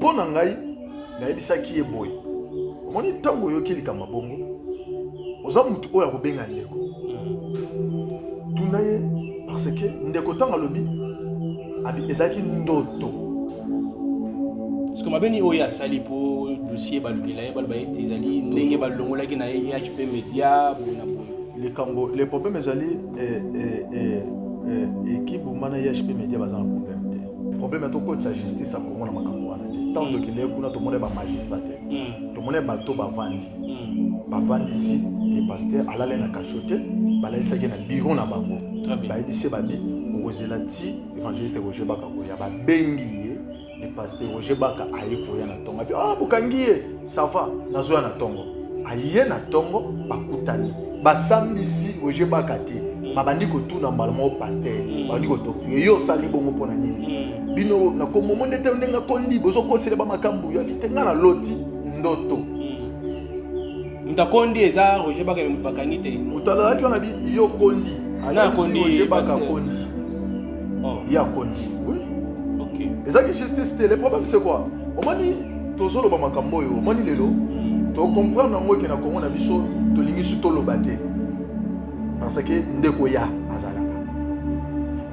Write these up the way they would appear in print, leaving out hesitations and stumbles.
Mpo na ngai, nayebisaki ye boye, omoni ntango oyoki likambo ya bongo, oza motu oyo akobenga ndeko, tuna ye, parce que ndeko ntango alobi abi ezalaki ndoto. Siko mabe nini oyo asali mpo dossier balukela ye, baloba ete ezali ndenge balongolaki na ye IHP Media boye na boye? Likambo, le problème ezali ekibuma na IHP Media baza na problème te. Problème ya tokotisa justice ya Congo na makambo wana te. Ntango tokende kuna, tomoni bamagistrat te, tomoni bato bavandi, bavandisi le pasteur, alali na cachot te, balalisaki na bureau na bango. Bayebisi ye, babi okozela ti évangéliste Roger Baka koya. Babengi ye, le pasteur Roger Baka aye koya na ntongo. Abi ah, bokangi ye, ça va, nazoya na ntongo. Aye na ntongo, bakutani, basambisi Roger Baka te, babandi kotuna mbala moko pasteur, babandi kotorturer yo: osali bongo mpo na nini? Bino na kombo mo nde te, ndenge akondi, bozokosela bamakambo yo. Abi te, nga naloti ndoto. Moto akondi eza Roger Baka, moto bakangi te. Moto azalaki wana, bi yo kondi. Akondi. Roger Baka kondi. Ye akondi, oui. Ezalaki justice te. Le problème, c'est quoi? Omoni, tozoloba makambo oyo, omoni lelo tocomprendre yango eke na Kongo na biso tolingi su toloba te, parce que ndeko ya azalaka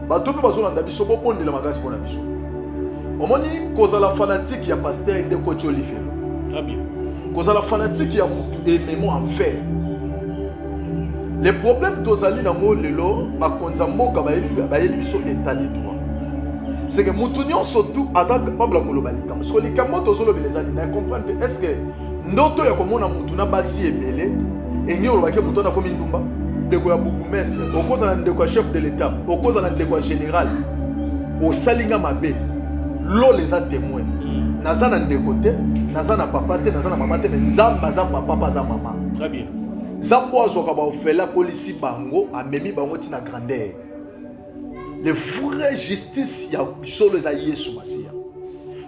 bato mpe bazolanda biso. Bobondela makasi mpona biso. Omoni, kozala fanatique ya pasteur nde koti olifelo. Très bien. Kozala fanatique ya motu ememo enfer. Le problème tozali nango lelo, bakonzi ya mboka bayeli biso état de droit, c'est que motu nyonso tu aza capable ya koloba likambo. Siko likambo tozolobela ezali na comprendre te. Est ce que ndoto ya komona motu na basi ebele engi olobaki motu wana akomi ndumba? Ndeko ya bourgmestre, okozala ndeko ya chef de l'État, okozala ndeko ya général, osali nga mabe, lola eza témoin. Naza na ndeko te, naza na papa te, naza na mama te, mais Nzambe aza papa mpe aza mama. Très bien. Nzambe oyo azwaka baofele, akolisi bango, amemi bango ntina grandeur. Le vrai justice ya solo eza Yesu Masiya.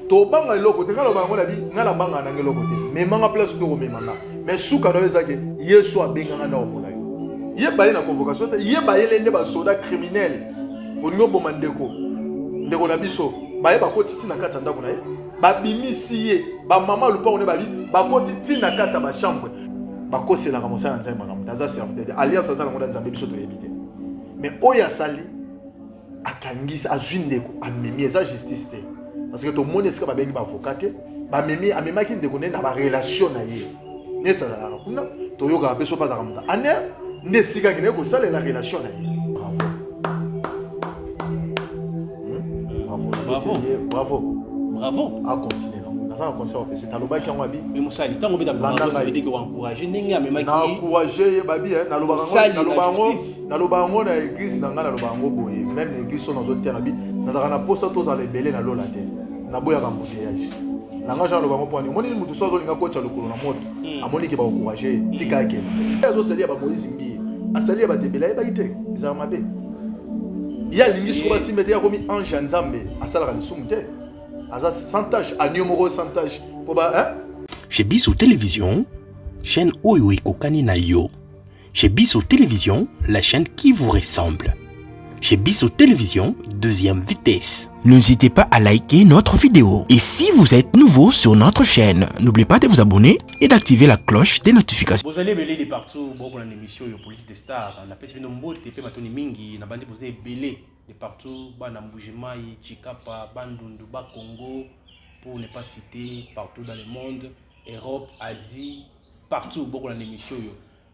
Tobanga eloko te. Ngai naloba yango na bi, ngai nabangaka nanga eloko te. Memanga place tokomemanga, mais suka na yo eza ke Yesu abenganga nda komona yo. Ye baye na convocation te, ye bayele nde basoda criminel. Olingi oboma ndeko, ndeko na biso, baye bakoti ntina kati ya ndako na ye, babimisi ye, bamama lupango nde babi bakoti ntina kati ya bachambre. Bakoselaka mosala ya Nzambe makambo te. Aza serviteur te, alliance aza nango na Nzambe biso toyebi te. Mais oyo asali, akangisi, azwi ndeko, amemi, eza justice te, parce que tomoni esika babengi baavocat te. Bamemi, amemaki ndeko nde na barelation na ye neti azalaka kuna, toyokaka mpe so mpe azalaka moto aner nde esika akendeki kosalela relation na ye. Bravo. Bravo. Bravo. Bravo. Bravo. Acontinue nango, naza na conseil opesi, talobaki yango abi. Mais mosali, ntango obeta bravo, ça veut dire que oencourage ndenge amemaki. Na encourage ye, babi naloba yango, naloba yango na église na ngai, naloba yango boye même na église oyo nazoteya, nabi nazalaka na posa tozala ebele na lola te, naboyaka embouteillage. Langage aloba yango mponi omoni motu so azolinga kotya lokolo na moto, amoni ke baencourage ye, tika akende. Azosali ya bamoïse Mbiye, asali ya bato ebele, ayebaki te ezalaka mabe. Ye alingi soko basimba te, akomi ange ya Nzambe, asalaka lisumu te, aza sans tache, anio moko sans tache mpo ba hein? Chez Biso Télévision, chaîne oyo ekokani na yo. Chez Biso Télévision, la chaîne qui vous ressemble. Chez Biso Télévision, deuxième vitesse. N'hésitez pas à liker notre vidéo. Et si vous êtes nouveau sur notre chaîne, n'oubliez pas de vous abonner et d'activer la cloche des notifications. Bozali ebele de partout bokolanda émission oyo Politique de Star. Napesi bino mbote mpe matoni mingi na bandi. Boza ebele de partout, bana Mbujimayi, Tshikapa, Bandundu, Bakongo, pour ne pas citer partout dans le monde, Europe, Asie, partout bokolanda émission oyo.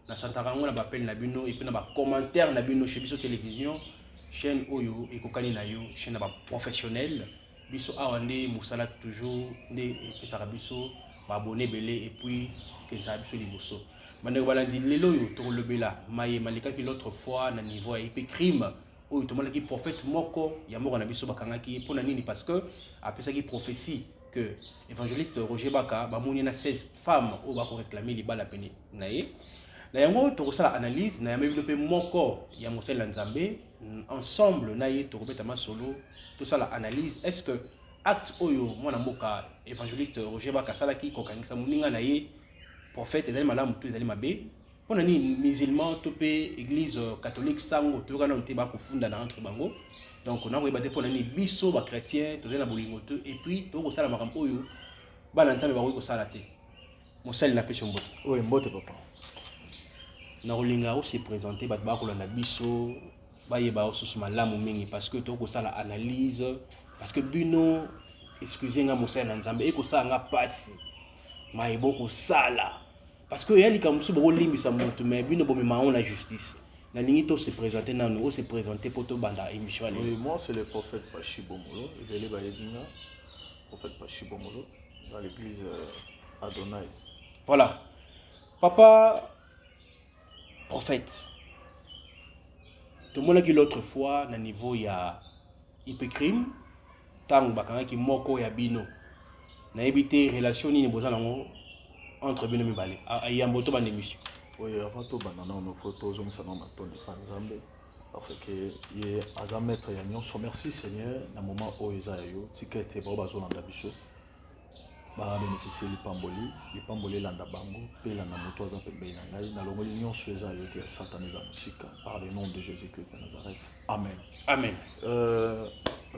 Nasantaka yango na baappel na bino et puis na bacommentaire na bino. Chez Biso Télévision, chaîne oyo ekokani na yo, chaîne ya baprofessionnel. Biso awa nde mosala toujours nde epesaka biso baabonné ebele et puis ezala biso liboso. Bandeko balandi, lelo oyo tokolobela maye malekaki l'autre fois na niveau ya IP Crime oyo tomonaki prophète moko ya mboka na biso bakangaki ye. Mpona nini? Parce que apesaki prophétie que évangéliste Roger Baka bamoni na 16 femmes oyo bakoréclame libala pene na ye. Na yango tokosala analyse na yambi bino mpe moko ya mosali na Nzambe. Ensemble na ye tokobeta masolo, tosala analyse: est ce que acte oyo mwana mboka évangéliste Roger Baka asalaki, kokangisa moninga na ye prophète, ezali malamu to ezali mabe? Mpona nini musulman to mpe église catholique, sango toyoka nano te bakofunda na entre bango? Donc nakoyeba te mpona nini biso bachrétien tozali na bolingo te et puis tokosala makambo oyo. Bana Nzambe bakoki kosala te. Mosali, napesi yo mbote. Oyo mbote, papa. Nakolinga ose présenter, bato bakolanda biso bayeba osusu malamu mingi, parce que tokosala analyse, parce que bino, excuse nga, mosali na Nzambe, ekosala nga mpasi maye bokosala, parce que eya likambo mosusu bokolimbisa motu, mais bino bomema yango na justice. Nalingi to se présenter nanu, ose présenter mpo tobanda émission ya lelo. Oui, moi c'est le prophète Pachi Bomolo, ebele bayebi nga prophète Pachi Bomolo dans l'église Adonai. Voilà, papa prophète, tomonaki l'autre fois na niveau ya IPCRIM, ntango bakangaki moko ya bino. Nayebi te relation nini boza nango entre bino mibale. Yambo tobanda émission. Oui, avant tobanda nano, faut tozongisa nano matondi pa Nzambe, parce que ye aza maître ya nyonso. Merci Seigneur na moment oyo eza ya yo. Tika ete bao bazolanda biso babénéficie lipamboli, lipamboli elanda bango mpe elanda moto aza pembeni na ngai. Nalongoli nyonso eza yo te, ya Satan eza mosika, par le nom de Jésus Christ de Nazareth, amen. Amen.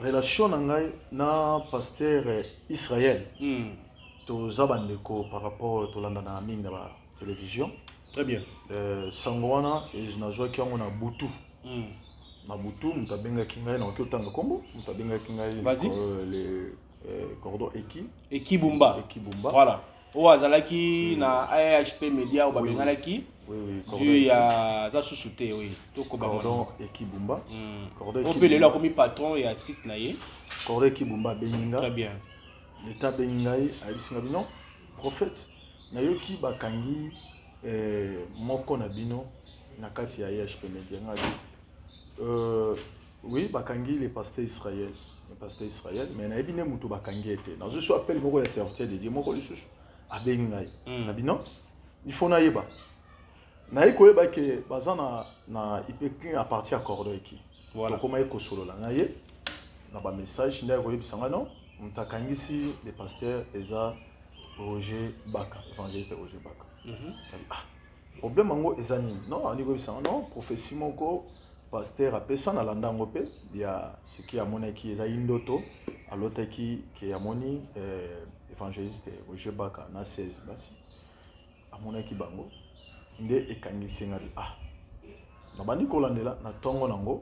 Relation na ngai na pasteur Israël, toza bandeko par rapport tolandana mingi na batélévision. Très bien. Sango wana nazwaki yango na butu. Na butu moto abengaki ngai, nakoki otanga nkombo moto abengaki ngai? Vas-y. Le cordon eki. Ekibumba. Ekibumba. Voilà, oyo azalaki na AHP Media, oyo babenganaki. Oui. Vu ya aza susu te, oui, tokoba. Cordon Ekibumba. Cordon. Oyo mpe lelo akomi patron ya site na ye. Cordon Ekibumba abengi nga. Très bien. Leta abengi ngai, ayebisi nga bino: "Prophète, nayoki bakangi moko na bino na kati ya IHP Media." Ngai: "Oui, bakangi le pasteur Israël, le pasteur Israël, mais nayebi nde moto bakangi ye te." Nazwi so appel moko ya serviteur de Dieu moko lisusu abengi ngai. Na bino, il faut nayeba, naye koyeba ke baza na IPK à partir ya cordon eki. Tokóma ye kosolola na ye na bamessage, nde akoyebisa ngai: "Non, moto akangisi le pasteur eza Roger Baka, évangéliste Roger Baka." Ah, problème yango eza nini? Non, andi koyebisa nga: "Non, prophétie moko pasteur apesa, nalanda yango mpe ya soki amonaki, ezali ndoto alotaki ke amoni évangéliste Roger Baka na 16 basi, amonaki bango nde ekangisi ngai." Ah, nabandi kolandela na ntongo nango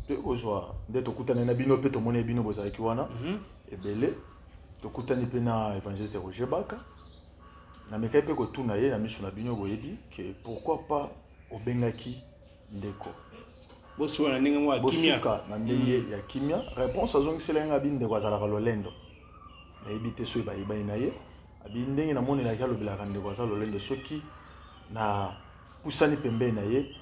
mpe kozwa nde tokutani na bino mpe tomoni bino bozalaki wana ebele. Tokutani mpe na évangéliste Roger Baka, namekaki mpe kotuna ye na miso na bino: "Boyebi ke pourquoi pas obengaki ndeko?" Bosuka na ndenge moko ya kimia. Bosuka na ndenge ya kimia. Réponse azongisela nga abi ndeko azalaka lolendo, nayebi te soki bayebani na ye. Abi ndenge namonelaki alobelaka ndeko aza lolendo, soki na pusani pembeni na ye,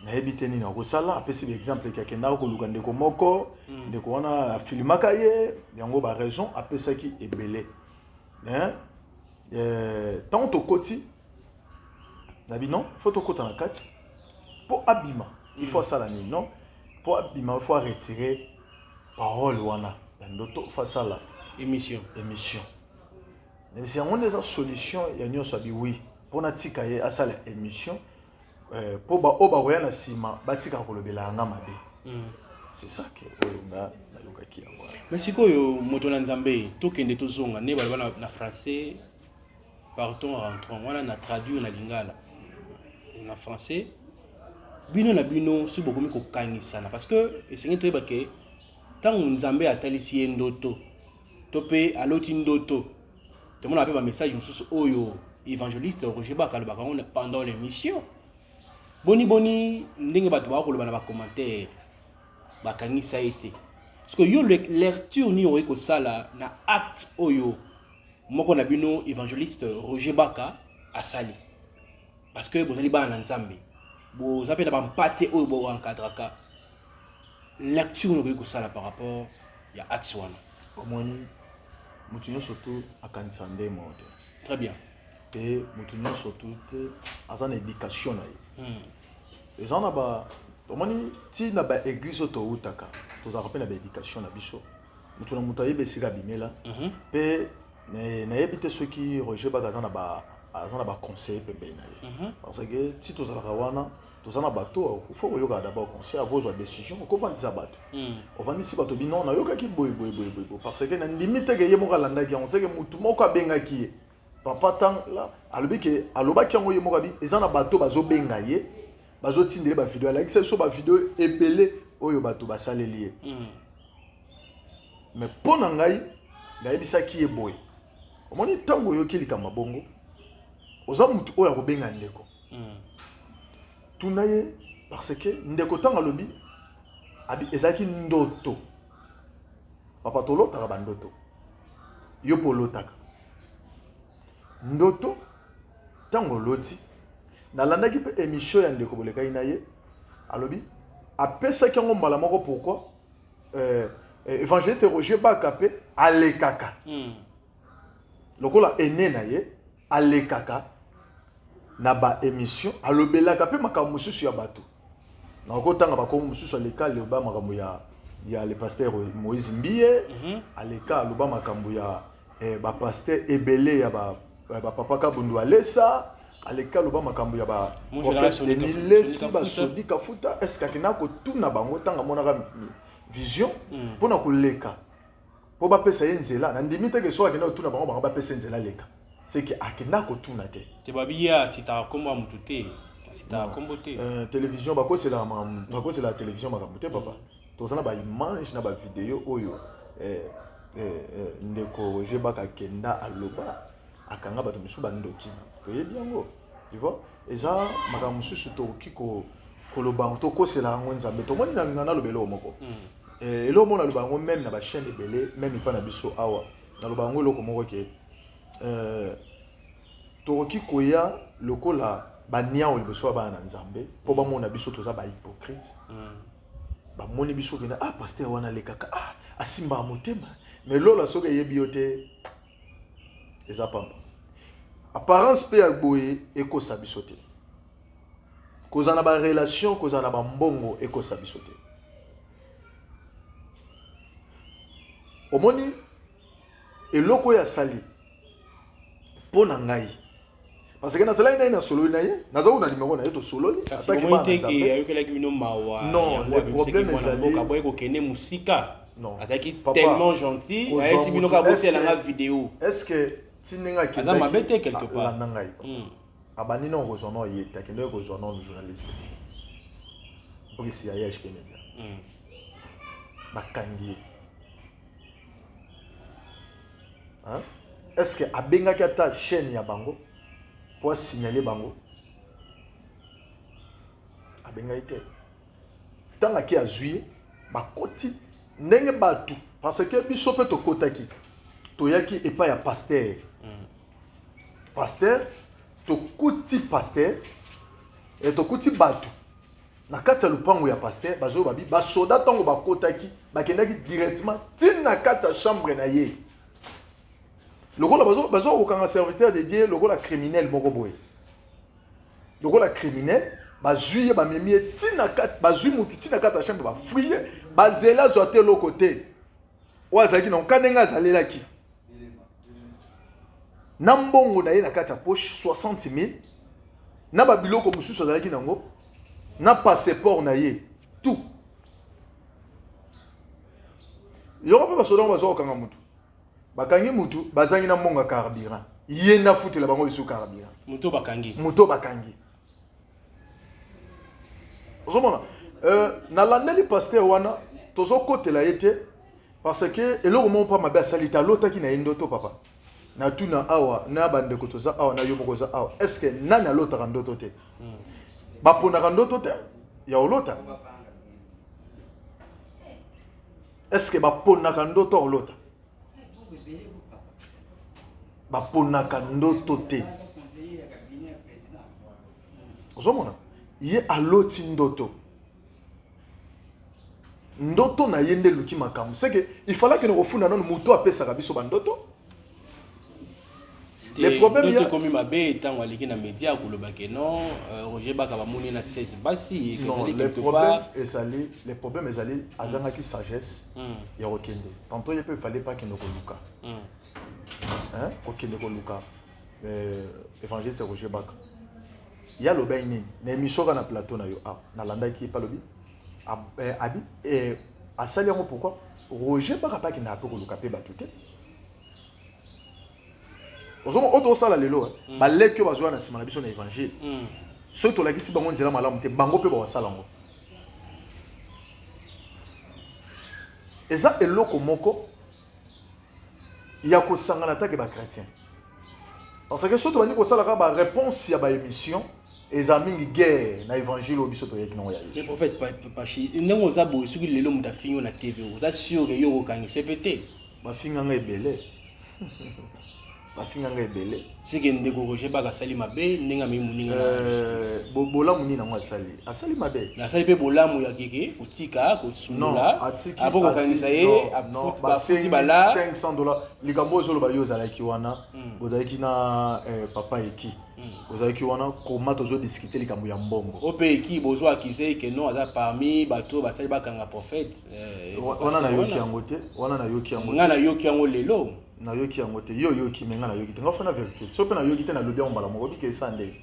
nayebi te nini akosala. Apesi baexemple eke akendaka koluka ndeko moko, ndeko wana afilimaka ye. Yango baraison apesaki ebele. Ntango tokoti na bino, faut tokota na kati mpo abima, il faut asala nini? Non, mpo abima, il faut aretirer parole wana ya ndoto, faut asala émission. Émission. Nayebisi yango nde eza solution ya nyonso. Abi oui, mpo natika ye asala émission, mpo baoyo bakoya na nsima batikaka kolobela yanga mabe. C'est ça ke oyo nga nayokaki yango wana. Mais sikoyo, moto na Nzambe, tokende tozonga nde baloba na français "partons rentrons". Wana na traduire na lingala, na français bino na bino soki bokomi kokangisana, parce que esengeli toyeba ke ntango Nzambe atalisi ye ndoto to mpe aloti ndoto, tomona mpe bamessage mosusu oyo évangéliste Roger Baka alobaka yango pendant l'émission. Boni boni ndenge bato baka koloba na bacommentaire, bakangisa ye te? Parce que yo, lecture nini okoki kosala na acte oyo moko na bino, évangéliste Roger Baka, asali? Parce que bozali bana na Nzambe, boza mpe na bampate oyo boencadraka. Lecture nini okoki kosala par rapport ya acte wana? Omoni, moto nyonso tu akanisa nde moko te. Très bien. Mpe moto nyonso tu te aza na éducation na ye. Eza na ba, omoni, ti na baéglise oyo toutaka, tozalaka mpe na baéducation na biso. Moto na moto ayebi esika abimela. Mpe nayebi te soki Roger Baka aza na baconseiller pembeni na ye, parce que ti tozalaka wana. Toza na bato, faut koyoka d'abord conseil avant ozwa décision. Okovandisa bato, ovandisi bato bino, nayokaki boye boye boye boye boye, parce que nandimi te ke ye moko alandaki yango. Seke motu moko abengaki ye, papa. Tang la alobi ke alobaki yango ye moko, abi eza na bato bazobenga ye, bazotindela bavideo. Alakisa biso bavideo ebele oyo bato basaleli ye. Mais mpo na ngai, nayebisaki ye boye: omoni, ntango oyoki likambo ya bongo, oza motu oyo akobenga ndeko, tuna ye, parce que ndeko ntango alobi abi ezalaki ndoto. Papa, tolotaka bandoto, yo mpo olotaka ndoto. Ntango oloti, nalandaki mpe émission ya ndeko bolekaki na ye, alobi apesaki yango mbala moko. Pourquoi évangéliste Roger Baka mpe alekaka lokola ene na ye, alekaka na baémission, alobelaka mpe makambo mosusu ya bato. Nakotanga bakombo mosusu, aleka aloba makambo ya le pasteur Moïse Mbiye, aleka aloba makambo ya bapasteur ebele, ya bapapa Kabundu Alesa, aleka aloba makambo ya baprophète Denis Lesi, basodi Kafuta. Est ce que akenda kotuna bango ntango amonaka vision mpona koleka mpo bapesa ye nzela? Nandimi te ke so akenda kotuna bango, bango bapesa ye nzela leka. Seke akenda kotuna te. Te, babi ye asitaka nkombo ya motu te, asitaka nkombo te. Télévision bakoselaka makambo, bakoselaka télévision makambo te, papa. Toza na baimage na bavideo oyo ndeko Roger Baka akenda aloba akanga bato mosusu bandoki, toyebi yango, tu vois. Eza makambo mosusu tokoki koloba, tokosela yango Nzambe. Tomoni na nga naloba eloko moko. Eloko moko naloba yango même na bachaîne ebele, même epa na biso awa, naloba yango eloko moko ke tokoki koya lokola baniao liboso ya bana na Nzambe mpo bamona biso toza bahypocrite. Bamoni biso kena, ah, pasteur wana alekaka, ah, asimbaka motema. Mais lola soki eyebi yo te, eza pamba. Apparence mpe ya boye ekosa biso te. Kozala na barelation, kozala na bambongo ekosa biso te. Omoni eloko oyo asali mpo na ngai, parce que nazalaki na ye, nasololi na ye, naza kuna numéro na ye, tosololi. Kasi omoni te ke ayokelaki bino mawa? Non, le problème ezali aboyi kokende mosika. Azalaki tellement gentil, ayesi bino kaka botelanga video. Est ce que ti ndenge aza mabe te quelque part? Landa ngai. Abandi nano kozwa nano ye te, akendaki kozwa nano journaliste Brice ya IHP Media. Bakangi ye. Hein? Est ce que abengaki ata chaîne ya bango po asignale bango? Abengaki te. Ntango ake azwi ye, bakoti ndenge bato, parce que biso mpe tokotaki, toyaki epai ya pasteur. Pasteur, tokuti pasteur e, tokuti bato na kati ya lupango ya pasteur bazoyoba bi basoda. Ntango bakotaki, bakendaki directement ntina kati ya chambre na ye, lokola bazo kokanga serviteur de Dieu lokola criminel moko boye, lokola criminel. Bazwi ye, bamemi ye ntina kati, bazwi mutu ntina kati ya chambre, bafouiller, bazela azwa te eloko te oyo azalaki na ka ndenge azalelaki na mbongo na ye na kati ya poche, 60 000, na babiloko mosusu azalaki nango, na passeport na ye, tout. Yoko mpe basoda ngo bazwa kokanga mutu, bakangi mutu, bazangi na mbongo ya carburant, ye nde afutela bango lisusu carburant. Moto bakangi. Moto bakangi. Ozomona, nalandeli pasteur wana, tozokotela ye te, parce que eloko moko mpa mabe asali te. Alotaki na ye ndoto. Papa, natuna awa na bandeko toza awa, na yo moko oza awa, est ce que nani alotaka ndoto te? Baponaka ndoto te ya olota. Est ce que baponaka ndoto ya olota? Baponaka ndoto te. Ozomona, ye aloti ndoto, ndoto na ye nde eluki makambo. Seke ifalaki na kofunda nano moto apesaka biso bandoto. Le problème ya ekomi mabe ntango aleki na média koloba ke non, Roger Baka bamoni na 16 basi. Non, le problème ezali, le problème ezali azangaki sagesse ya kokende. Tantôt ye mpe fallait pas akende koluka, hein? Kokende koluka évangéliste Roger Baka. Ye alobaki nini na émission kaka na plateau na yo awa? Nalandaki ye mpe alobi abi asali yango pourquoi Roger Baka mpe akendaka mpe koluka mpe bato te. Ozomona oyo tozosala lelo, baleki oyo bazwa na nsima na biso na évangile, soki tolakisi bango nzela malamu te, bango mpe bakosala yango. Eza eloko moko ya kosangana take bachrétien, parce que soki tobandi kosalaka baréponse ya baémission, eza mingi guerre na évangile oyo biso toyeki nango ya Mais Yesu. prophète Pashi, ndenge oza boye, soki lelo moto afingi yo na TV, oza sûr ke yo okokangisa mpe te? Bafinganga ebele, bafinganga ebele. Seke ndeko Roger Baka asali mabe ndenge amemi moninga na justice? Bolamu nini yango asali? Asali mabe? Nasali mpe bolamu ya keke kotika Non. kosundola Atiki apo kokangisa ye. Non, non, Bafuti basengi bala 500 dollars. Likambo oyo ozoloba, yo ozalaki wana, ozalaki na papa eki, ozalaki wana. Koma tozodiscute likambo ya mbongo. O mpe eki bozwa akize ke non, aza parmi bato oyo basali bakanga prophète. Wana nayoki yango te, wana nayoki yango Ngai te. Nayoki yango lelo. Nayoki yango te. Yo oyoki, me ngai nayoki te. Ngai fana vérifie so mpe nayoki te. Nalobi yango mbala moko bike esa nde.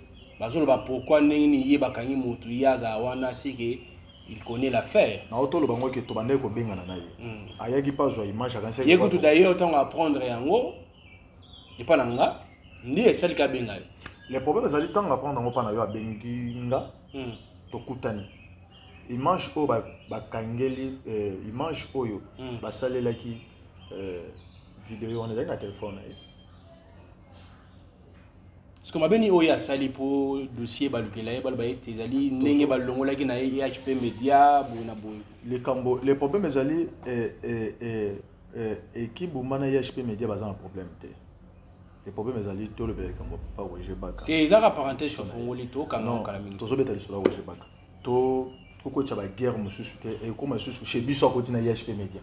Bazoloba pourquoi, ndenge nini ye bakangi motu, ye azala wana, sike il connaît l'affaire. Na toloba yango ke tobandaki kobengana na ye, ayaki mpe azwa image, akanisaki Ye kutu d'ailleurs, ntango apprendre yango epa na nga, nde esaliki abenga yo. Le problème ezali, ntango apprendre yango mpa na yo, abengi nga, tokutani. Image oyo bakangeli, image oyo basalelaki video wana ezali na telefone na ye. Parce que mabe nini oyo asali mpo dossier balukela ye, baloba ete ezali ndenge balongolaki na ye EHP Média boye na boye? Likambo, le problème ezali ekibuma na IHP Média baza na problème te. Le problème ezali, tolobela likambo ya papa Roger Baka. Te, ezaka parenthèse tofongoli, tokanga kala mingi. Tozobeta lisolo ya Roger Baka, to tokotya baguerre mosusu te, ekóma lisusu chez biso akoti na IHP Média.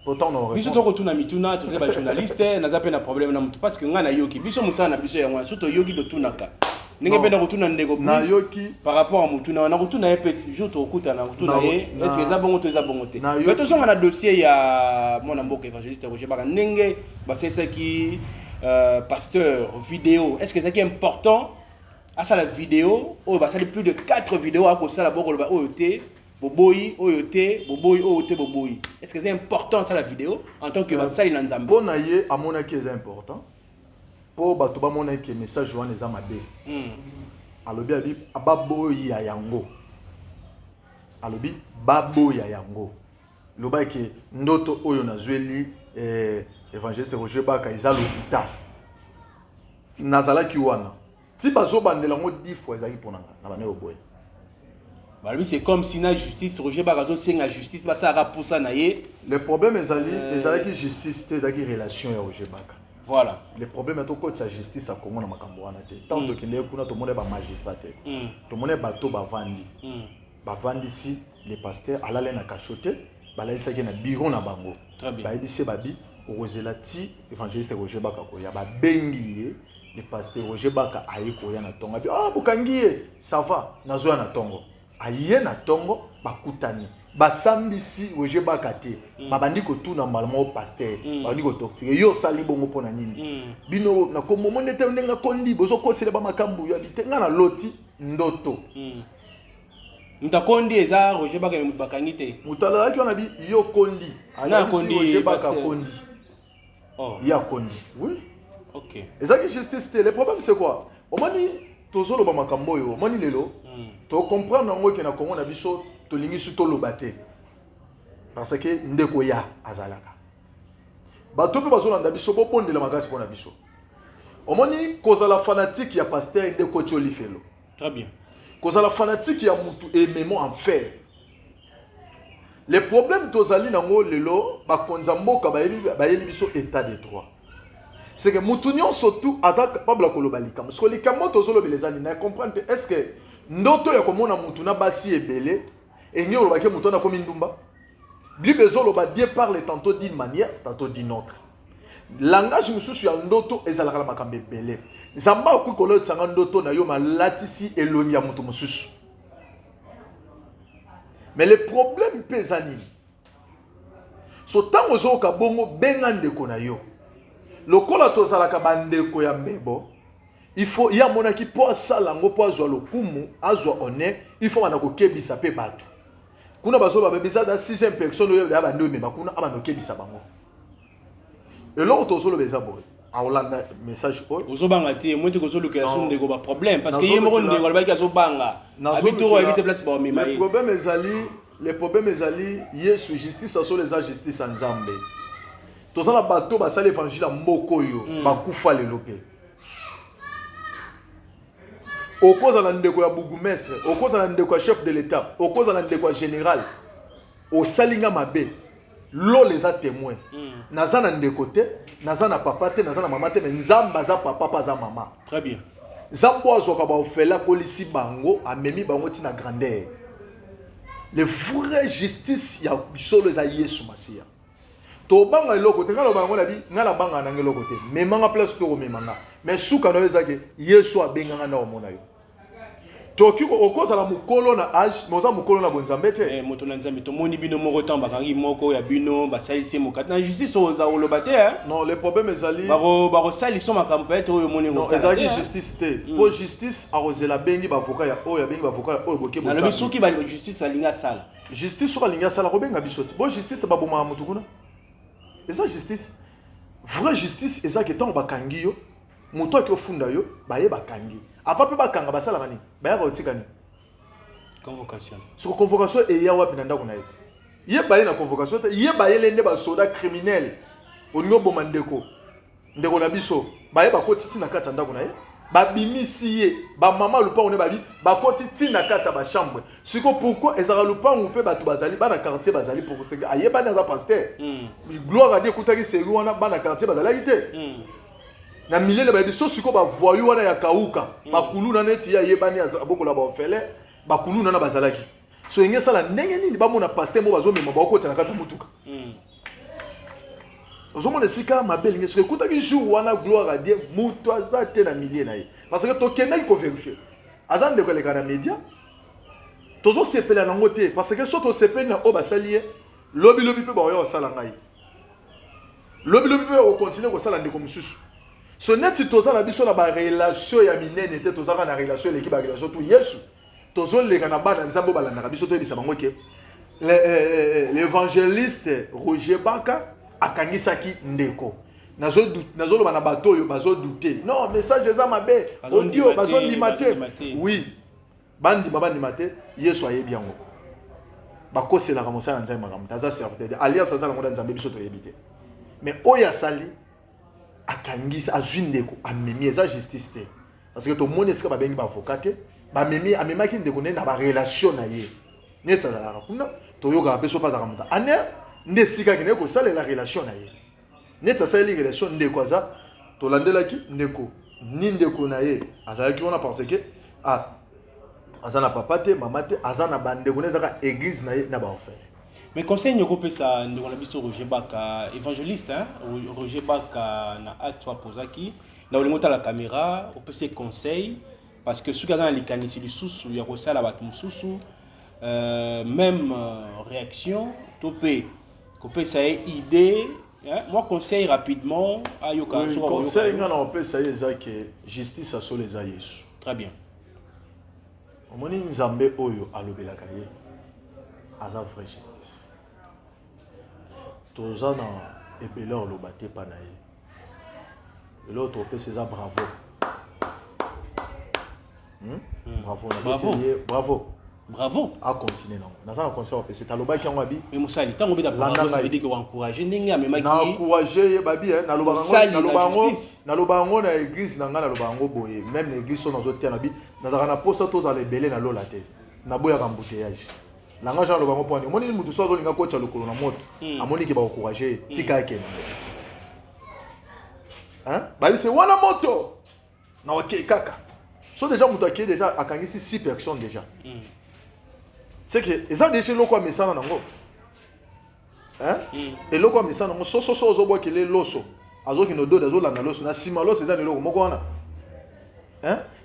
Pourtant on Biso tokotuna mituna, toza bajournaliste. Naza mpe na problème na motu, parce que ngai nayoki, biso mosala na biso yango wana. So toyoki, totunaka ndenge mpe nakotuna ndeko Nayoki. par rapport a motuna wana, nakotuna ye mpe jour tokokutana, nakotuna ye est ce que eza bongo to eza bongo te. Mais tozonga na dossier ya mwana mboka évangéliste Roger Baka, ndenge basalisaki pasteur vidéo. Est ce que ezalaki important asala vidéo oyo? Basali plus de 4 vidéo, akosala bokoloba oyo te boboyi, oyo te boboyi, oyo te boboyi. Est ce que c'est important asala vidéo en tant que basali na Nzambe? Mpo na ye, amonaki eza important mpo bato bamonaki message wana eza mabe. Alobi abi baboya yango, alobi baboya yango, lobaki ndoto oyo nazweli évangéliste Roger Baka eza lokuta. Nazalaki wana ti bazobandela yango 10 fois, ezalaki mpo na nga na bana oboya. Balobi c'est comme si na justice, Roger Baka azosenga justice basalaka pusa na ye. Le problème ezali, ezalaki justice te, ezalaki relation ya Roger Baka. Voilà. Le problème ya tokotisa justice ya Congo na makambo wana te. Ntango tokendeki kuna, tomoni bamagistrat te, tomoni bato bavandi, bavandisi le pasteur, alali na cachot te, balalisaki na bureau na bango. Bayebisi ye, babi okozela ti évangéliste Roger Baka koya. Babengi ye, le pasteur Roger Baka aye koya na ntongo. Abi ah, bokangi ye, ça va, nazoya na ntongo. Aye na ntongo, bakutani, basambisi Roger Baka te. Babandi kotuna mbala moko pasteur, babandi kotorturer yo: osali bongo mpo na nini? Bino na kombo mo nde ndenge akondi, bozokosela bamakambo ya bite. Nga naloti ndoto. Moto akondi eza Roger Baka, moto bakangi te. Moto alalaki wana bi yo kondi. Na Alakisi akondi Roger Baka. Pasteur. Kondi. Oh. Ye akondi, oui. Ok. Ezalaki justice te. Le problème, c'est quoi? Omoni, tozoloba makambo oyo, omoni lelo, tocomprendre yango eke na Kongo na biso tolingi su toloba te, parce que ndeko ya azalaka bato mpe bazolanda biso. Bobondela makasi mpo na biso. Omoni, kozala fanatique ya pasteur nde koti olifelo. Très bien. Kozala fanatique ya mutu ememo enfer. Le problème tozali nango lelo, bakonzi ya mboka bayeli biso état de droit, c'est que mutu nyonso tu aza capable ya koloba likambo. Siko likambo tozolobela eza nini? Na comprendre te. Est ce que ndoto ya komona mutu na basi ebele engi olobaki mutu wana akomi ndumba? Bible ezoloba: Dieu parle tantôt d'une manière, tantôt d'une autre. Langage mosusu ya ndoto ezalaka na makambo ebele. Nzambe akoki kolotisanga ndoto na yo, malatisi elongi ya moto mosusu. Mais le problème mpe eza nini? So ntango ozoyoka bongo, benga ndeko na yo. Lokola tozalaka bandeko ya mbebo. Il faut ye amonaki mpo asala yango, mpo azwa lokumu, azwa honneur, il faut banda kokebisa mpe bato kuna bazoloba bebisa da sixième personne oyo ya bandi omema kuna, abanda kokebisa bango. Eloko tozoloba eza boye, aolanda message oyo. Ozobanga te, moi te kozolukela so ndeko baproblème, parce que ye moko ndeko alobaki azobanga, abi toro ayebi te place baomema ye. Le problème ezali Yesu. Justice asolo eza justice ya Nzambe. Toza na bato basala évangile ya mboka oyo, bakufa lelo. Mpe okozala ndeko ya bourgmestre, okozala ndeko ya chef de l'État, okozala ndeko ya général, osali nga mabe, lola eza témoin. Naza na ndeko te, naza na papa te, naza na mama te, mais Nzambe aza papa mpe aza mama. Très bien. Nzambe oyo azwaka baofele, akolisi bango, amemi bango ntina grandeur. Le vrai justice ya solo eza Yesu Masiya. Tobanga eloko te. Ngai loba yango, nabi ngai nabangaka nanga eloko te. Memanga place to komemanga, mais suka na yo eza ke Yesu abenganga nda komona yo. Toki okozala mokolo na age, mais oza mokolo na bonzambe te. Eh, moto na Nzambe, tomoni bino moko ntango bakangi moko ya bino, basalisi ye mokati na justice, oza koloba te, hein? Non, le problème ezali Bakosalisa makambo peut-être oyo omoni. Non, ezalaki justice te, mpo justice akozela, abengi baavocat ya oyo, abengi baavocat ya oyo, boke. Nalobi bosali. Soki justice alingi asala. Justice soki alingi asala, kobenga biso te. Bo justice babomaka motu kuna, eza justice. Vraie justice eza ke ntango bakangi yo, moto aki ofunda yo, baye bakangi. Avant mpe bakanga, basalaka nini? Bayaka kotika nini? Convocation. Soko convocation eya wapi na ndako na ye? Ye baye na convocation te, ye bayele nde basoda criminel. Olingi oboma ndeko, ndeko na biso, baye bakoti ntina kati ya ndako na ye, babimisi ye, bamama lupango nde babi bakoti ntina kati ya bachambre. Siko pourquoi ezalaka lupango mpe bato bazali, bana quartier bazali? Pour ayebani aza pasteur. Gloire adi ekutaki seri wana, bana quartier bazalaki te na milele, bayebi so. Sikoyo bavoyou wana ya kauka, bakuluna neti ye ayebani abokola baorphelin, bakuluna wana bazalaki. So enge esala ndenge nini bamona pasteur mo bazomema, bakokota na kati ya motuka? Ozomona esika mabe elingi. Soki ekutaki jour wana, gloire à Dieu, moto aza te na milieu na ye, parce que tokendaki kovérifier, aza ndeko aleka na média. Tozosepela nango te, parce que so tosepeli na oyo basali ye, lobilobi mpe baoya kosala ngai, lobilobi mpe okontinue kosala ndeko mosusu. So neti toza na biso na barelation ya minene te, tozaka na relation eleki barelation tu Yesu. Tozoleka na bana Nzambe oyo balandaka biso, toyebisa bango ke l'évangéliste Roger Baka akangisaki ndeko. Nazoloba na bato oyo bazodouter, non, message eza mabe, audio bazondima te. Oui, bandima, bandima te, Yesu ayebi yango. Bakoselaka mosala ya Nzambe makambo te. Aza serviteur, alliance aza nango na Nzambe, biso toyebi te. Mais oyo asali, akangisi, azwi ndeko, amemi, eza justice te, parce que tomoni esika babengi baavocat te. Bamemi, amemaki ndeko nde na barelation na ye neti azalaka kuna, toyokaka mpe so mpe azalaka moto aner nde esika akendeki kosalela relation na ye. Neti asaleli relation, ndeko aza, tolandelaki ndeko ni ndeko na ye azalaki wana, parce que ah, aza na papa te, mama te, aza na bandeko ne, ezaka église na ye na baorphelin. Mais conseil nini okopesa ndeko na biso Roger Baka, évangéliste, hein? Roger Baka, na acte oyo apozaki na olingi otala caméra, opesi ye conseil, parce que soki aza na likanisi lisusu ya kosala bato mosusu même réaction, to mpe kopesa ye idée, hein? Moi conseil rapidement, ayoka. Oui, conseil nga na kopesa ye eza ke justice asolo eza Yesu. Très bien. Omoni, Nzambe oyo alobelaka ye aza vraie justice. Toza na ebele oloba te mpa na ye. Eloko topesa eza bravo. Bravo. Nabeteli ye bravo. Bravo. Acontinue nango. Naza na conseil opesa te, alobaki yango abi. Mais mosali, ntango obeta bravo, ça veut dire que oencourage ndenge amemaki. Na encourage ye babi, naloba yango, naloba yango na église na ngai, naloba yango boye même na église so nazotia na bi, nazalaka na posa tozala ebele na lola te, naboyaka embouteillage. Langage aloba yango mponi omoni mutu so azolinga kotya lokolo na moto, amoni ke baencourage ye, tika akende. Bayebise wana moto na okei kaka. So déjà moto akei déjà, akangisi 6 personnes déjà, c'est que eza déjà eloko ya mesana nango, eloko ya mesana nango. Soso so ozobwakele loso, azokende ododa, azolanda loso na nsima, loso eza na eloko moko wana.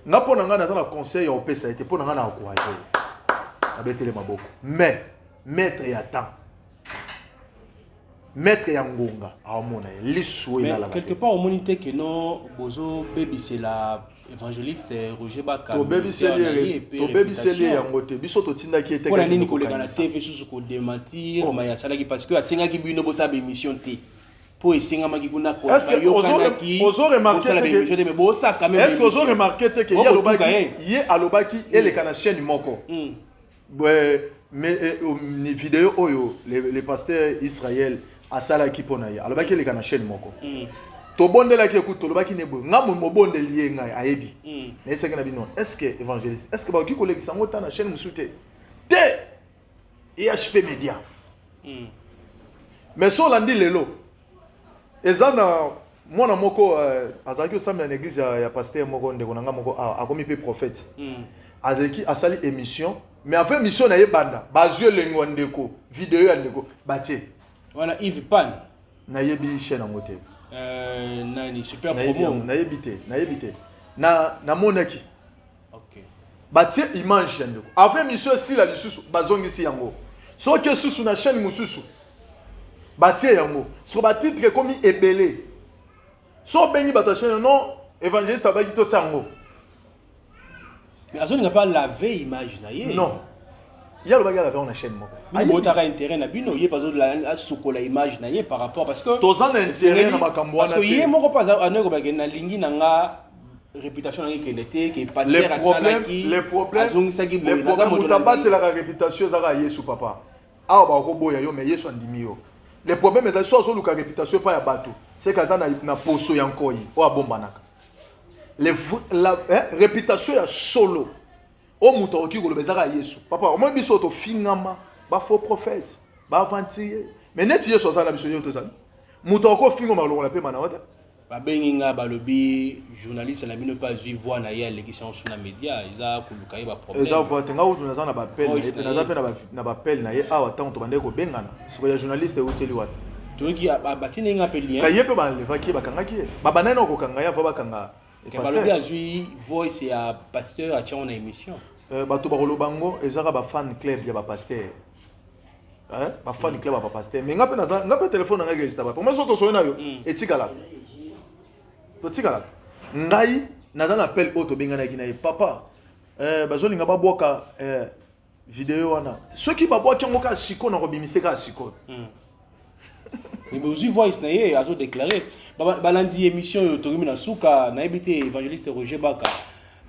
Nga mpo na ngai, naza na conseil ya kopesa ye te. Mpo na ngai, na encourage ye, nabetele maboko, mais maître ya temps, maître ya ngonga aomona ye lisu oyo elalaka. Quelque part omoni te ke no bozobebisela. Évangéliste Roger Baka, tobebiseli ye yango te. Biso totindaki ye te. Mpona nini koleka na TV susu kodémentir? Oh. Maye asalaki, parce que asengaki bino bosala baémission te, mpo esengamaki kuna. Koyokanaki te, mais bosaka. Est-ce ozo remarquer te ke ye alobaki, ye alobaki eleka na chaîne moko? Mais vidéo oyo le pasteur Israël asalaki mpo na ye, alobaki eleka na chaîne moko. Tobondelaki, ekuti tolobaki ne boye, nga mobondeli ye, ngai ayebi. Nayesaki na bino: est ce que évangéliste, est ce que bakoki kolekisa yango ta na chaîne mosusu te? Te, EHP Média. Mais so olandi lelo, eza na mwana moko azalaki osambela na église ya pasteur moko, ndeko na nga moko awa, akomi mpe prophète. Azalaki asali émission, mais avant émission na ye banda, bazwi elengo ya ndeko, video ya ndeko batie. Wana Yves Pan. Nayebi chaîne yango te. Nani, Super Promo. Nayebi te, nayebi te. Na namonaki batie image ya ndeko. Avant émission esila, lisusu bazongisi yango. Soki esusu na chaîne mosusu, batie yango. Soko batitre ekomi ebele, so obengi bato ya chaîne: non, évangéliste abaki totia yango. Mais azolinga mpe alave image na ye. Non, ye alobaki alave yango na chaîne moko. Bino botaka intérêt na bino, ye mpe asukola image na ye par rapport, parce que Toza na intérêt na makambo wana. Parce que ye moko mpe anoki kobake: nalingi na nga réputation na nga ekende te, ke pasteur asalaki, azongisaki boye. Moto abatelaka réputation ezaka Yesu. Papa, awa bakoboya yo, mais Yesu andimi yo. Le problème ezali, so azoluka réputation epai ya bato, seke aza na poso ya nkoi oyo abombanaka. La, hein, réputation ya solo oyo moto akoki koloba ezaka Yesu. Papa, omoi biso tofingama bafaux prophète, baaventurier, mais neti Yesu aza na biso, yo tozali moto akofingama longola mpe mana te. Babengi nga, balobi journaliste na bino mpe azwi voix na ye, alekisi yango so na média, eza koluka ye baproblème. Eza voix te. Nga kutu naza na baappel na ye mpe, naza mpe na baappel na ye awa. Ntango tobandaki kobengana, sikoyo ya journaliste euteli wapi? Toyoki batindi nga mpe lien. Ka ye mpe baenlevaki ye, bakangaki ye, babandaki na kokanga ye avant bakanga. Balobi azwi voice ya pasteur, atia yango na émission. Bato bakoloba yango, ezaka bafan club ya bapasteur, bafan club ya bapasteur. Mais nga mpe naza, nga mpe telefone na ngai registre ba moi so tosoyi na yo, etikalaka, totikalaka. Ngai naza na appel oyo tobenganaki na ye: papa, bazolinga babwaka video wana. Soki babwaki yango kaka sikoyo, na kobimise kaka sikoyo. Mais bozwi voice na ye, azodéclare. Balandi émission oyo, tokomi na suka. Nayebi te, évangéliste Roger Baka,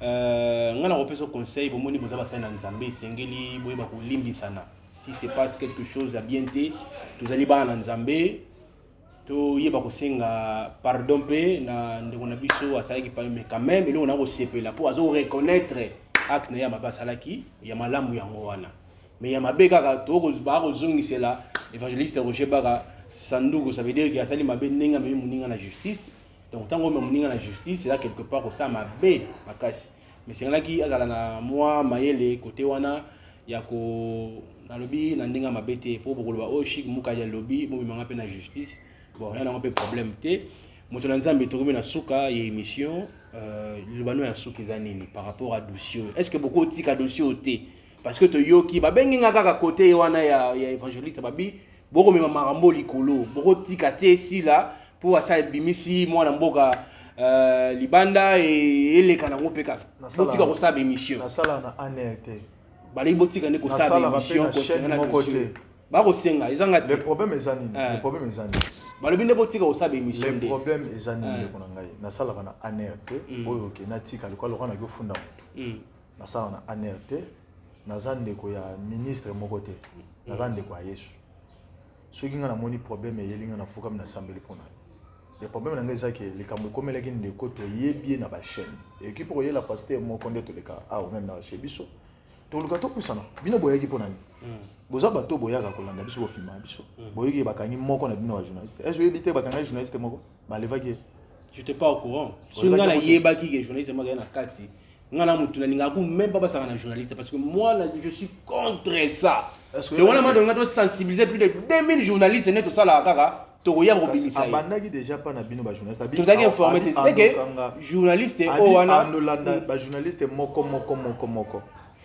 ngai na kopesa conseil: bomoni, boza basali na Nzambe, esengeli boyeba kolimbisana. Si se passe quelque chose ya bien te, tozali bana na Nzambe, toyeba kosenga pardon mpe na ndeko na biso asalaki. Mais quand même, eloko na kosepela, mpo azo reconnaître acte na ye ya mabe asalaki. Ya malamu yango wana, mais ya mabe kaka baa kozongisela évangéliste Roger Baka sanduku. Ça veut dire ke asali mabe ndenge amemi moninga na justice. Donc ntango omema moninga na justice, eza quelque part kosala mabe makasi. Mais esengelaki azala na mwa mayele kote wana ya ko, nalobi na ndenge ya mabe te, mpo bokoloba oyo Chik Mukadi alobi, bobimanga mpe na justice. Bon, ya nango mpe problème te. Moto na Nzambe, tokomi na suka ya émission. Liloba no ya suka eza nini par rapport à dossier oyo? Est ce que bokotika dossier oyo te? Parce que toyoki babengi nga kaka kote wana ya évangéliste, babi bokomema makambo likolo, bokotika te esila, mpo asa ebimisi mwana mboka libanda, eleka nango mpe kaka botika kosala baémission. Nasala na ANR te. Balei botika nde kosala baémission. Moko te. Bakosenga, ezanga te. Le problème eza nini? Le problème eza nini? Balobi nde botika kosala baémission. Le problème eza nini, ndeko na ngai? Nasalaka na ANR te. Oyo oke natika lokola lokola naki ofunda motu. Nasalaka na ANR te, naza ndeko ya ministre moko te, naza ndeko ya Yesu. Soki ngai namoni problème eyeli ngai, nafukami, nasambeli mpo na yo. Le problème na ngai eza ke likambo ekomelaki ndeko, toyebi ye na bachaîne, ekoki mpo koyela pasteur moko nde toleka awa, même na chez biso toluka topusana. Bino boyaki mpo na nini? Boza bato boyaka kolanda biso, bofilmaka biso. Boyoki bakangi moko na bino bajournaliste? Est oyebi te bakangaki journaliste moko, balevaki ye? J'étais pas au courant. Soki ngai nayebaki ke journaliste moko aza na kati, ngai na motu nalingaka même pas basaka na journaliste, parce que moi je suis contre ça. Donc wana madonga tosensibiliser plus de 2000 journalistes nde tosalaka kaka, tokoya kobimisa ye. Abandaki déjà mpa na bino bajournaliste. Tozalaki informé te, c'est que journaliste oyo wana. Andolanda bajournaliste moko moko moko moko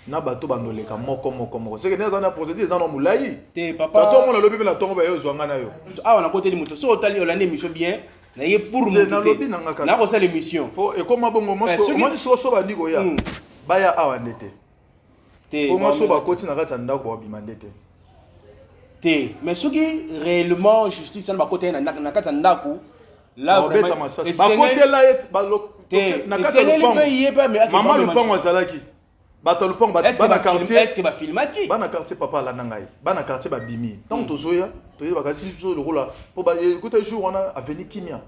na bato bandoleka moko moko moko, seke nde aza na procédure, eza na molai. Te, papa. Tato omona lobi mpe na ntongo baye ozwanga na yo. Awa nakoteli moto, soki otali, olandi émission bien. Naye pour Te, mutu nalobi te. na nga kaka. Nakosala émission. Po ekoma bongo Eh, omoni soko so bandi koya baya awa nde te. Te, Po mwasi oyo ba- bakoti na kati ya ndako babima nde te. Te, mais soki réellement justice wana bakota ye na kati ya ndako là Babeta vraiment masasi esengeli bakotela ye Te, na kati ya esengeli lopango. mpe ye mpe Mama amema lopango azalaki, bato ya lopango Est-ce que bana quartier, est-ce quartier que bafilmaki? Bana quartier, papa alanda ngai, bana quartier babimi. Ntango tozoya, toyebaka si biso lokola mpo ekuta jour wana aveni kimia,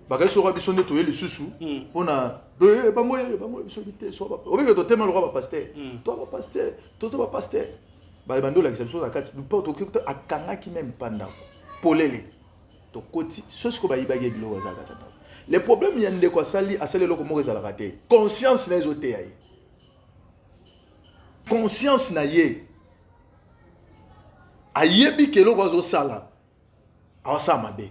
bakasi soka biso nde toye lisusu mpona bango ye bango biso te so obeke totema lokola bapasteur, to bapasteur, toza bapasteur, bandi olakisa biso na kati mpo tokoki akangaki meme mpa ndako polele. Tokoti so sikoyo bayibaki ye biloko eza kati ya ndako. Le problème ya ndeko asali eloko moko ezalaka te. Conscience na ye ezoteya ye, conscience na ye ayebi ke eloko azosala, awasala mabe.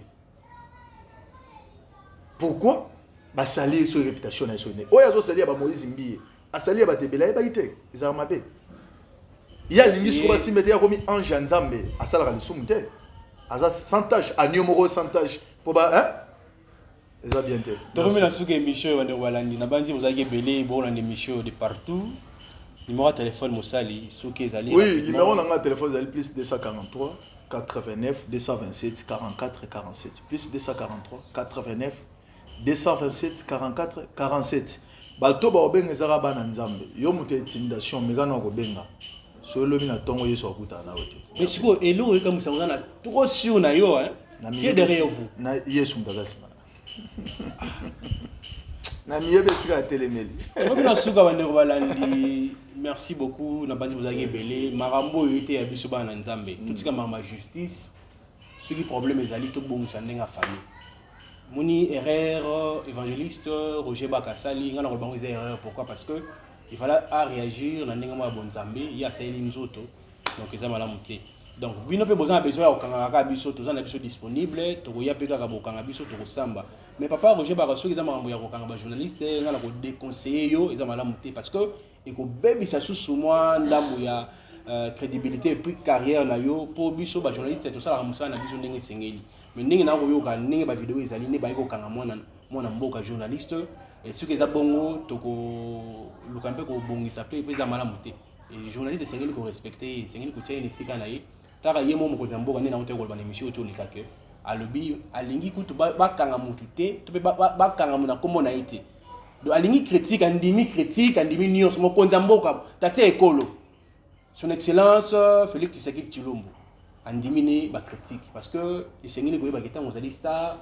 Pourquoi basali so réputation na ye? So nde oyo azosali ya bamoïse Mbiye, asali ya bato ebele, ayebaki te ezalaka mabe. Ye alingi soko basimba te, akomi ange ya Nzambe, asalaka lisumu te, aza sans tache, agneau moko sans tache, mpo ba hein? Eza bien te. Tokomi na suka émission oyo. Bandeko balandi, na bandi bozalaki ebele bokolanda émission oyo de partout. Numéro ya téléphone, mosali, soki ezali? Oui. Rapidement. Numéro na nga ya téléphone ezali plus 243 89 227 44 47, plus 243 89 227 44 47. Bato bakobenga ezaka bana Nzambe. Yo moto ya intimidation, mekana ya kobenga so elobi na ntongo, Yesu akutana na yo te. Mais sikoyo eloko ekamwisa, oza na trop sûr na yo, hein? Na Qui est derrière vous? Na Yesu moto aza nsima na miyebi esika ya telemeli. Tokomi na suka. Bandeko balandi, merci beaucoup. Na bandi bozalaki ebele. Makambo oyo ete ya biso bana na Nzambe, totika makambo ya justice. Soki problème ezali, tobongisa ndenge ya famille. Moni erreur évangéliste Roger Baka asali, ngai na koloba bango eza erreur. Pourquoi? Parce que il fallait a réagir na ndenge moko ya bonzambe. Ye asaleli nzoto, donc eza malamu te. Donc bino mpe boza na besoin ya kokanga kaka biso, toza na biso disponible, tokoya mpe kaka bokanga biso, tokosamba. Mais papa Roger Baka, soki eza makambo ya kokanga bajournaliste, ngai na kodéconseille yo, eza malamu te, parce que ekobebisa susu mwa ndambo ya crédibilité et puis carrière na yo. Mpo biso bajournaliste tosalaka mosala na biso ndenge esengeli. Mais ndenge na koyoka ndenge bavideo ezali nde bayi kokanga mwana mboka journaliste, soki eza bongo, tokoluka mpe kobongisa mpe eza malamu te. Journaliste esengeli korespecte ye, esengeli kotia ye na esika na ye. Kaka ye mo mokonzi ya mboka nde nango te koloba na émission oyo tioleka ke alobi alingi kutu bakanga mutu te, to mpe bakanga na nkombo na ye te. Donc alingi critique, andimi critique, andimi nyonso. Mokonzi ya mboka, tata ekolo, Son Excellence Félix Tshisekedi Tshilombo, andimi ne bacritique, parce que esengeli koyebaki ntango ozali star,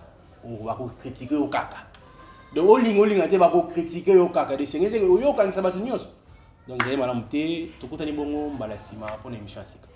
bakokritike yo kaka. Donc olinga olinga te, bakokritike yo kaka. Esengeli te oyokanisa bato nyonso. Donc ezali malamu te. Tokutani bongo mbala nsima mpona émission ya sika.